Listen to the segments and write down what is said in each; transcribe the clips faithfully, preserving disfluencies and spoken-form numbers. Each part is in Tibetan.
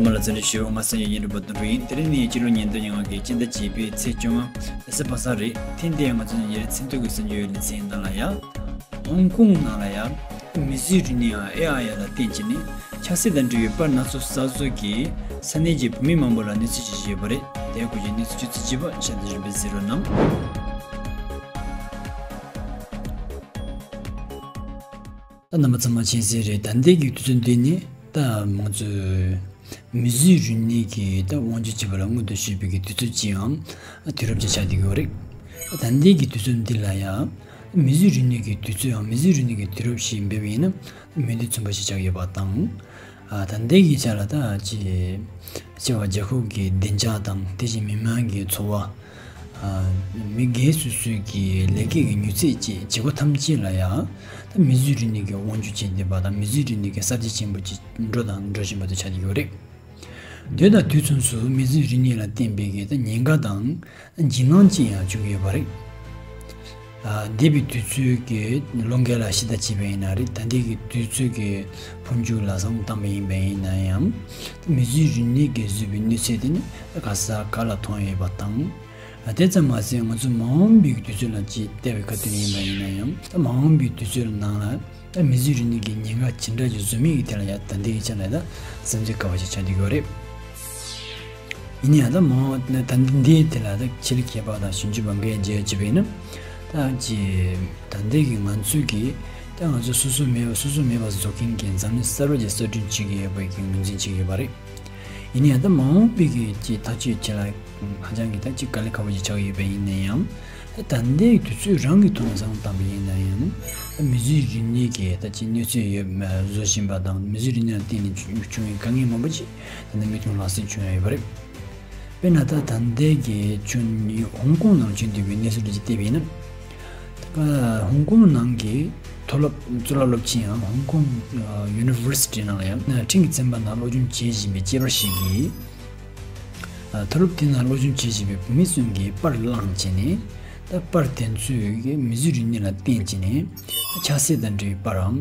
མ་ལ་འཚམས་འདྲི་ཞུ། ང་སངས་རྒྱས་ཡིན་རུ་པ་དོན་གྲུབ་ཡིན། དེ་རིང་ནི་སྤྱི་ལོ་ཉིས་སྟོང་ཉེར་ལྔ་གི་སྤྱི་ཟླ་བརྒྱད་པའི་ཚེས་བཅོ་ལྔ་གཟའ་པ་སངས་རེད། ཐེངས་འདིའི་ང་ཚོ་ཉིན་རེའི་མཚན་ཐོ་གི་གསར་འགྱུར་ལེ་ཚན་ནང་ལ་ཡ། ཧོང་ཀོང་ནང་ལ་ཡ། མི་བཟོས་རིག་གནས་ཨ་ཨེ་ཨའི་ལ་བརྟེན་བྱས་ནས་ཆབ་སྲིད་དང་འབྲེལ་བའི་པར་སྣ་ཚོགས་གསར་བཟོ་གིས་ས་གནས་ཀྱི་བུད་མེད་མང་པོ་ལ་གནོད་འཚེ་བྱེད་བཞིན་ཡོད་པ་རེད། དེའི་སྐོར་གྱི་གནས་ཚུལ་ཆུ་ཚོད་གཅིག་པ་ཤ་སྟག་རིམ་པས་གཟིགས་རོགས་གནང་། ད་རྣམ་པ་ཚང་མ་མཁྱེན་གསལ་རེད། ད་ལྟའི་གི་དུས་ཚོད་འདི་ནི་ད་ང་ཚོས་མི་བཟོས་རིག་གནས་ཀྱི་ད་དབང་སྒྱུར་བྱེད་པ་ལ་སྔོན་དུ་ཞུགས་པའི་གི་དུས་ཚོད་ཅིག་ཡང་དུས་རབས་ཅིག་ཆགས་བསྡད་ཀྱི་ཡོད་རེད། ད་ལྟའི་གི་དུས་ཚོད་འདི་ལ་ཡང་མི་བཟོས་རིག་གནས་ཀྱི་དུས་ཚོད་ཡང་མི་བཟོས་རིག་གནས་ཀྱི་དུས་རབས་ཤིག་འབད་བ་ཡིན་ན་མིང་དོན་མཚུངས་པ་ཞིག་ཆགས་ཡོད་པ་དང་། ཨ། ད་ལྟའི་གི་ཆ་ལ་ད་ཅི་ཅི་བ་རྒྱལ་ཁབ་ཀྱི་བདེ་འཇགས་དང་དེ་བཞིན་མི་མང་གི་འཚོ་བ། ཨ། མི་སྒེར་སོ་སོའི་གི་ལས་ཀའི་གི་མྱུར་ཚད་ཅེས་བྱེད་སྒོ་ཐམས་ཅད་ལ་ཡང་ད་མི་བཟོས་རིག་གནས་ཀྱི་དབང་སྒྱུར་བྱེད་བསྡད་པ་དང་མི་བཟོས་རིག་གནས་ཀྱི་གསར་བརྗེ་ཆེན་པོ་ཅིག་འགྲོ་དང་འགྲོ་བཞིན་པ་དེ་ཆགས་ཀྱི་ཡོད་རེད། དེ་དང་དུས་མཚུངས་སུ་མི་བཟོས་རིག་གནས་ལ་བརྟེན་པའི་གི་ད་ཉེན་ཁ་དང་འཇིགས་སྣང་ཅིག་ཡང་བྱུང་ཡོད་པ་རེད། ཨ། འདས་པའི་དུས་ཚོད་ཀྱི་ལོ་འགའ་ལ་གཞི་བལྟ་བྱས་པ་ཡིན་ན་རེད། ད་ལྟའི་གི་དུས་ཚོད་ཀྱི་འཕོ་འགྱུར་ལ་བསམ་བློ་བཏང་པ་ཡིན་པ་ཡིན་ན་ཡང་མི་བཟོས་རིག་གནས་ཀྱིས་བཟོས་པའི་གནོད་འཚེ་དེ་ནི་ག་ས་ག་ལ་མཐོང་ཡོད་པ་དང་། ཨ། དེ་ཙམ་མ་ཟད་ང་ཚོ་མ་འོངས་པའི་དུས་ཚོད་ལ་ཅིག་བལྟས་པའི་ཁ་ཐུག་ཡིན་པ་ཡིན་ན་ཡང་ད་མ་འོངས་པའི་དུས་ཚོད་ནང་ལ་ད་མི་བཟོས་རིག་གནས་ཀྱི་ཉེན་ཁ་ཇི་འདྲ་ཞིག་བཟོ་མིན་གྱི་ཐད་ལ་ཡང་ད་ལྟའི་གི་ཆ་ལ་ད་བསམ་ཚུལ་དཀའ་བ་ཞིག་ཆགས་བསྡད་ཡོད་རེད། ཡིན་ཡང་ད་མ་འོངས་ད་འདིའི་དེ་ལ་ད་ཆེད་ལས་མཁས་པ་དང་ཞིབ་འཇུག་པ་འགའ་མཇལ་བྱས་པ་ཡིན་ན། ད་ཅི་ད་ལྟའི་གི་ང་ཚོས་ཀྱི་ད་ང་ཚོ་སོ་སོ་མེད་པ་སོ་སོ་མེད་པ་བཟོ་མཁན་གྱི་འཛམ་གླིང་གསར་པ་ཅིག་གསར་སྐྲུན་བྱེད་ཀྱི་ཡོད་པའི་གི་ངོས་འཛིན་བྱེད་ཀྱི་ཡོད་པ་རེད། ཡིན་ཡང་ད་མ་འོངས་པའི་གི་ཅི་ཐག་གཅོད་བྱེད་ལ་ཧ་ཅང་གི་ད་ཅི་དཀའ་ལས་ཁག་པོ་ཅིག་ཆགས་ཀྱི་ཡོད་པ་ཡིན་ན་ཡང་། ད་ལྟའི་དུས་ཚོད་རང་གི་ཐོག་ནས་བསམ་བློ་བཏང་པ་ཡིན་ན་ཡང་། མི་བཟོས་རིག་གནས་ཀྱི་ད་ཅི་གནོད་འཚེ་ཡོད་མ་བཟོ་བཞིན་པ་དང་མི་བཟོས་རིག་གནས་ལ་བརྟེན་ནས་བྱུང་བའི་དཀའ་ངལ་མང་པོ་ཅིག་ད་ལྟ་མིག་མཐོང་ལག་ཟིན་བྱུང་ཡོད་པ་རེད། དཔེར་ན་ད་ད་ལྟའི་གི་ཆུ་ཧོང་ཀོང་ནང་བྱུང་བསྡད་པའི་གནས་ཚུལ་འདི་ཅིག་བལྟས་པ་ཡིན་ན། ད་ཧོང་ཀོང་ནང་གི་མཐོ་སློབ་གཙུག་ལག་སློབ་ཆེན་ཡང་ཧོང་ཀོང་ཡུ་ནི་ཝར་སི་ཊི་ནང་ལ་ཡང་ཁྲིམས་ཀྱི་ཚན་པ་ནང་སློབ་སྦྱོང་བྱེད་བཞིན་པའི་སྐྱེས་པ་ཞིག་གིས། མཐོ་སློབ་དེ་ནང་སློབ་སྦྱོང་བྱེད་བཞིན་པའི་བུད་མེད་གསུམ་གྱི་པར་བླངས་བྱས་ནས། ད་པར་དེ་ཚོས་མི་བཟོས་རིག་གནས་ལ་བརྟེན་བྱས་ནས་ཆབ་སྲིད་དང་འབྲེལ་བའི་པར་འམ།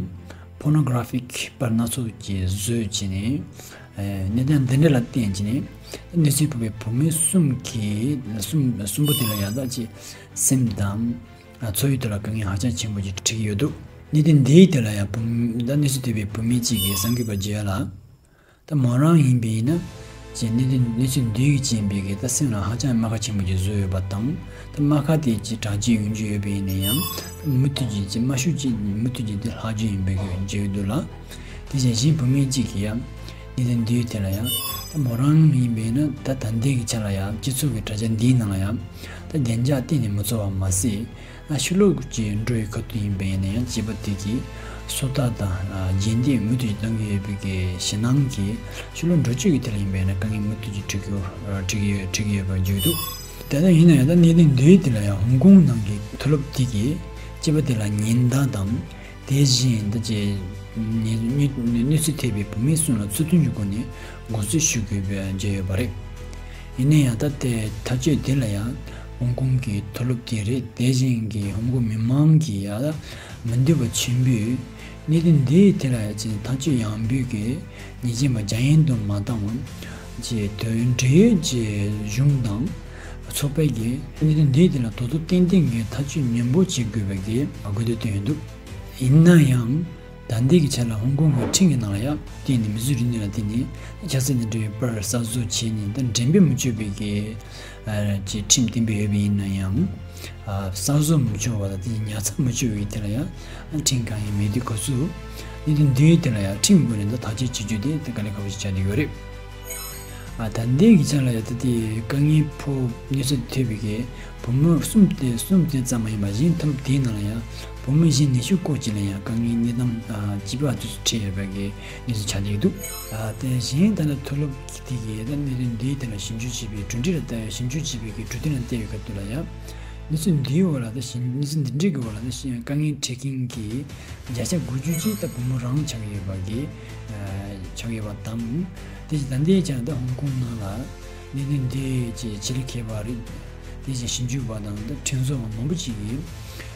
པོར་ནོ་གྷ་ར་ཕིག་པར་སྣ་ཚོགས་ཀྱིས་བཟོས་བྱས་ནས། གནས་སྟངས་འདི་འདྲ་ལ་བརྟེན་བྱས་ནས་གནས་ཚུལ་ཕོག་པའི་བུད་མེད་གསུམ་གྱིས་གསུམ་གསུམ་པོ་དེ་ལ་ཡང་ད་ཅི་སེམས་དང་འཚོ་བའི་ཐོག་ལ་དཀའ་ངལ་ཧ་ཅང་ཆེན་པོ་ཅིག་འཕྲད་ཀྱི་ཡོད་འདུག་གནད་དོན་འདིའི་ཐད་ལ་ཡང་བུད་ད་གནས་ཚུལ་ཐེབས་པའི་བུད་མེད་ཅིག་གིས་གསར་འགོད་པར་བརྗོད་ཡ་ལ། ད་མོ་རང་ཡིན་པས་ན། ཅེས་གནད་དོན་གནས་ཚུལ་འདི་ཡི་རྐྱེན་པས་ཀྱི་ད་སེམས་ལ་ཧ་ཅང་རྨ་ཁ་ཆེན་པོ་ཅིག་བཟོས་ཡོད་པ་དང་། ད་རྨ་ཁ་དེ་ཅིག་དྲག་སྐྱེད་ཡོང་རྒྱུ་ཡོད་པ་ཡིན་ན་ཡང་། ད་མུ་མཐུད་ཀྱིས་ཅིག་རྨ་ཤུགས་ཅིག་མུ་མཐུད་ཀྱིས་དེ་ལྷག་རྒྱུ་ཡིན་པའི་གི་བརྗོད་འདུག་ལ། དེ་བཞིན་གཞན་བུད་མེད་ཅིག་གིས་ཡང་། གནད་དོན་འདིའི་ཐད་ལ་ཡང་། ད་མོ་རང་ཡིན་པས་ན་ད་ད་ལྟའི་གི་ཆ་ལ་ཡང་སྤྱི་ཚོགས་ཀྱི་དྲ་རྒྱ་འདིའི་ནང་ལ་ཡང་། ད་བདེ་འཇགས་གཏན་ནས་མི་ཚོར་བ་མ་ཟད། ཨ་ཕྱི་ལོགས་ཀྱི་འགྲོ་བའི་ཁ་ཐུག་ཡིན་པ་ཡིན་ན་ཡང་སྐྱེས་པ་དེ་གིས་སོ་ལྟ་དང་རྗེས་འདེད་མུ་མཐུད་ཀྱིས་གཏོང་གི་ཡོད་པའི་གི་ཞེད་སྣང་གིས་ཕྱི་ལོགས་འགྲོ་སྐྱོད་ཀྱི་ཐད་ལ་ཡིན་པ་ཡིན་ན་དཀའ་ངལ་མུ་མཐུད་ཀྱིས་འཕྲད་ཀྱི་ཡོད་འཕྲད་ཀྱི་ཡོད་འཕྲད་ཀྱི་ཡོད་པར་བརྗོད་འདུག་དེ་ལྟར་ཡིན་ན་ཡང་ད་གནད་དོན་འདིའི་ཐད་ལ་ཡང་ཧོང་ཀོང་ནང་གི་མཐོ་སློབ་དེ་གིས་སྐྱེས་པ་དེ་ལ་ཉེན་བརྡ་དང་། དེ་བཞིན་ད་ཅེས་གནོད་འཚེ་ཐེབས་པའི་བུད་མེད་གསུམ་ལ་ཚུལ་མཐུན་གྱི་སྒོ་ནས་དགོངས་སེལ་ཞུ་དགོས་པའི་བརྗོད་ཡོད་པ་རེད། ཡིན་ན་ཡང་ད་ལྟའི་ཐག་གཅོད་དེ་ལ་ཡང་ཧོང་ཀོང་གི་མཐོ་སློབ་དེ་རེད། དེ་བཞིན་གྱི་ཧོང་ཀོང་མི་མང་གི་ཡང་མི་འདོད་པ་ཆེན་པོས་གནད་དོན་འདིའི་ཐད་ལ་ཡང་ཐག་གཅོད་ཡང་བོད་ཀྱི་ཉེས་ཅན་པ་འཇམ་ཡན་དུ་མ་བཏང་བར་ཅེས་དོན་འབྲེལ་ཡོད་ཀྱི་གཞུང་དང་ཚོགས་པས་ཀྱི་གནད་དོན་འདིའི་ཐད་ལ་ད་དུང་ཏན་ཏན་གྱི་ཐག་གཅོད་ནན་པོ་བྱེད་དགོས་པའི་གི་དགོས་འདུན་བཏོན་ཡོད་འདུག་ཡིན་ན་ཡང་། ད་ལྟའི་གི་ཆ་ལ་ཧོང་ཀོང་གི་ཁྲིམས་ཀྱི་ནང་ལ་ཡང་བརྟེན་ནས་མི་བཟོས་རིག་གནས་ལ་བརྟེན་ནས་ཆབ་སྲིད་དང་འབྲེལ་བའི་པར་གསར་བཟོ་བྱས་ནས་ད་འགྲེམས་སྤེལ་མི་ཆོག་པའི་གི་ཨ་ཀྱི་ཁྲིམས་གཏན་འབེབས་ཡོད་པ་ཡིན་ན་ཡང་། ཨ་གསར་བཟོ་མི་ཆོག་པ་དང་དེ་ཉར་ཚགས་མི་ཆོག་པའི་དེ་ལ་ཡང་ཁྲིམས་གང་ཡང་མེད་དུས་སྐབས་སུ། གནད་དོན་འདིའི་དེ་ལ་ཡང་ཁྲིམས་སྒོ་ནས་ད་ཐག་གཅོད་བྱེད་རྒྱུ་དེ་ད་དཀའ་ལས་ཁག་པོ་ཞིག་ཆགས་བསྡད་ཡོད་རེད། ཨ་ད་ལྟའི་གི་ཆ་ལ་ཡང་ད་ལྟའི་དཀའ་ངལ་ཕོག་གནོད་འཚེ་ཐེབས་པའི་གི་བུ་མོ་གསུམ་དེ་གསུམ་དེ་ཙམ་མ་ཡིན་པར་གཞན་མཐོ་སློབ་དེའི་ནང་ལ་ཡང་བུ་མོ་གཞན་ཉི་ཤུ་སྐོར་ཅིག་ལ་ཡང་དཀའ་ངལ་གནས་སྟངས་ཨ་ལྕི་བ་དེ་ཚོ་འཕྲད་ཡོད་པའི་གི་གནས་ཚུལ་ཆགས་བསྡད་འདུག་ཨ་དེ་གཞན་ད་ནི་མཐོ་སློབ་དེ་གི་ད་གནད་དོན་འདིའི་ཐད་ལ་ཞིབ་འཇུག་བྱེད་པའི་གྲུབ་འབྲས་ལ་ལྟ་ཞིབ་འཇུག་བྱེད་པའི་གི་གྲུབ་དོན་ལ་བལྟས་པའི་སྐབས་དུ་ལ་ཡང་། གནས་ཚུལ་འདིའི་འོག་ལ་ད་ཞིབ་གནས་ཚུལ་འདི་འདྲའི་གི་འོག་ལ་ད་ཞིབ་དཀའ་ངལ་འཕྲད་མཁན་གྱི་བརྒྱ་ཆ་དགུ་བཅུ་ཅིག་ད་བུ་མོ་རང་ཆགས་ཡོད་པ་གི་ཆགས་ཡོད་པ་དང་། དེ་བཞིན་ད་ལྟའི་ཆར་ད་ཧོང་ཀོང་ནང་ལ་གནད་དོན་འདི་ཅིག་ཆེད་ལས་མཁས་པ་རེད། དེ་བཞིན་ཞིབ་འཇུག་པ་དང་ད་ཁྲིམས་བཟོ་བ་མང་པོ་ཅིག་གིས་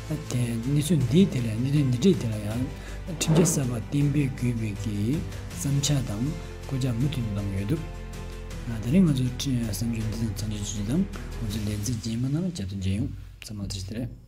ད་དེ་གནས་ཚུལ་འདིའི་ཐད་ལ་གནད་དོན་འདི་འདྲའི་ཐད་ལ་ཡང་ད་ཁྲིམས་འཆར་གསར་པ་གཏན་འབེབས་དགོས་པའི་གི་བསམ་འཆར་དང་ སྐུ་ལྕགས་མུ་མཐུད་ནས་གཏོང་གི་ཡོད་འདུག་ཨ། དེ་རིང་ང་ཚོའི་གསར་འགྱུར་འདི་ཙམ་ཞིག་བརྗོད་རྒྱུ་དང་། ང་ཚོའི་ལེ་ཚན་རྗེས་མ་ནང་ལ་བསྐྱར་དུ་མཇལ་ཡོང་། ཚང་མ་ཐུགས་རྗེ་ཆེ།